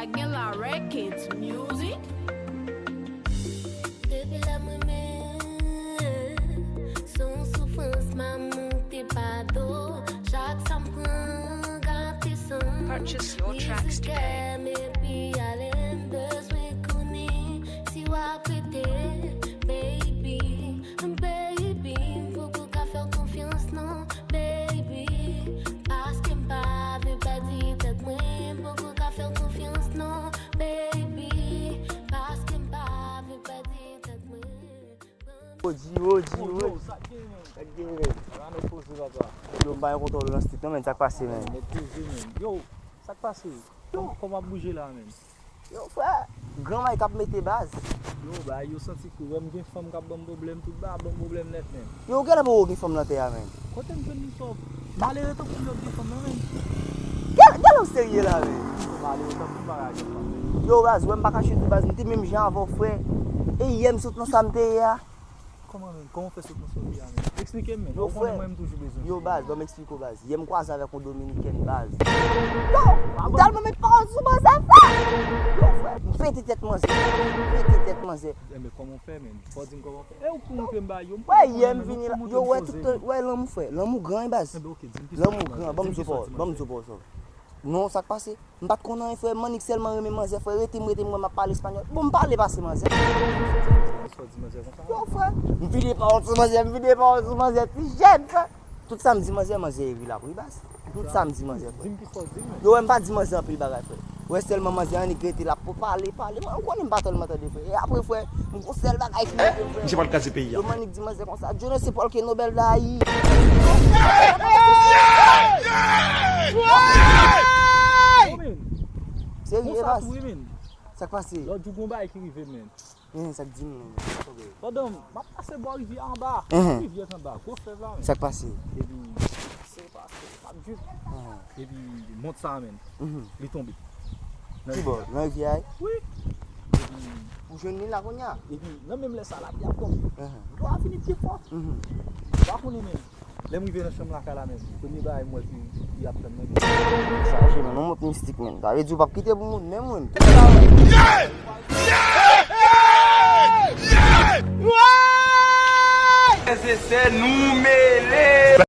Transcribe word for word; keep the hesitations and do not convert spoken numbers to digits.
Aguilar Records Music. Depi lè mwen men, se yon soufrans m ap moute pa do. Chak sa m pran gate san. Purchase your tracks today. Mizik kè m epi ale m bezwen konnen si w ap rete, baby. Baby, m poko ka fè w konfyans non, baby. Paske m pa vle pèdi tèt mwen, m poko ka fè w konfyans non, baby. Paske m pa vle pèdi tèt mwen. Oji, oji, oji. Yo, yo, sa k gen, men? Sa k gen, men? Sa nou poze, papa? Yo, m pa gen kontwòl nan street non, men, sa k pase, men? Nèg poze, men. Yo, sa k pase? Kòm, kòman w ap bouje la, men? Yo, frè, granmay k ap mete baz. Yo, bagay yo santi kou. Wè m gen fanm k ap ban m pwoblèm, tout bagay ap ban m pwoblèm nèt, men. Yo, genlè poko gen fanm nan tè a, men. Kote m jwenn li sa? Malere tankou m yo gen fanm nan, men. Genlè, genlè w serye la, men. Malere tankou m pa ka gen fanm, men. Yo, baz, wè m pa kache tou, baz, m te menm jan avè w, frè. E yè m sot nan sa m te ye a. Kòman, men? Kòman w fè sot nan sa w ye a, men? Eksplike m, men. Yo, frè. Ou konnen mwen, m toujou bezwen. Yo, baz, ban m eksplike w, baz. Yè m kwaze avèk yon dominikèn, baz. Yo, m tèlman met pawòl sou manzè, frè. Yo, frè, m pete tèt manzè. M pete tèt manzè. Enben, kòman w fè, men? Fò w di m kòman w fè. E ou k pou montre m bagay yo. M poko konnen, men, ou k pou montre m koze. Yo, wè tout tan, wè lanmou, frè. Lanmou gran, wi, baz. Enben, oke, di m plis sou manzè. Lanmou gran, ban m di w pawòl, ban m di w pawòl sa. Non, sa k pase? M pa t konn anyen, frè. M annik sèlman renmen manzè, frè. Rete m, rete m, wè m ap pale espanyòl. Bon, m pale pase manzè. Sa w di manzè konsa? Yo, frè. M vide pawòl sou manzè, m vide pawòl sou manzè. Ti jèn, frè. Tout sa m di manzè, manzè ri l ap ri, baz. Tout sa m di manzè, frè. Di m kisa w di, men. Yo, wè, m pa di manzè anpil bagay, frè. Wè, sèlman manzè annik rete l ap pale, pale. Mwen, ou konnen m pa tèlman tande, frè. E apre, frè, m gon sèl bagay ki motive m, frè. Misye pral kraze peyi a. Yo, m annik di manzè konsa, "Yo no sé por qué Nobel da ahí." Yo, men. Serye, baz. Sa k pase? Lòt jou, gon bagay ki rive, men. Sa k di m, men. Pandan m ap pase bò rivyè anba, rivyè k anba, gwo flèv la, men. Sa k pase? Epi, se pase, m ap djip. Epi, mont sa, men. Li tonbe. Ki bò? Nan rivyè a? Wi. Epi, ou jwenn li la kounye a? Epi, nan menm lè sa, lapli ap tonbe. Dlo a vini pi fò. Ou pa konnen, men. Lè m rive nan chanm lakay la, men, premye bagay m wè ki, ki ap tann mwen, men. Chaje, men, yon mòt mistik, men. Sa vle di ou p ap kite pou moun, men, mwen. Se, se nou mele.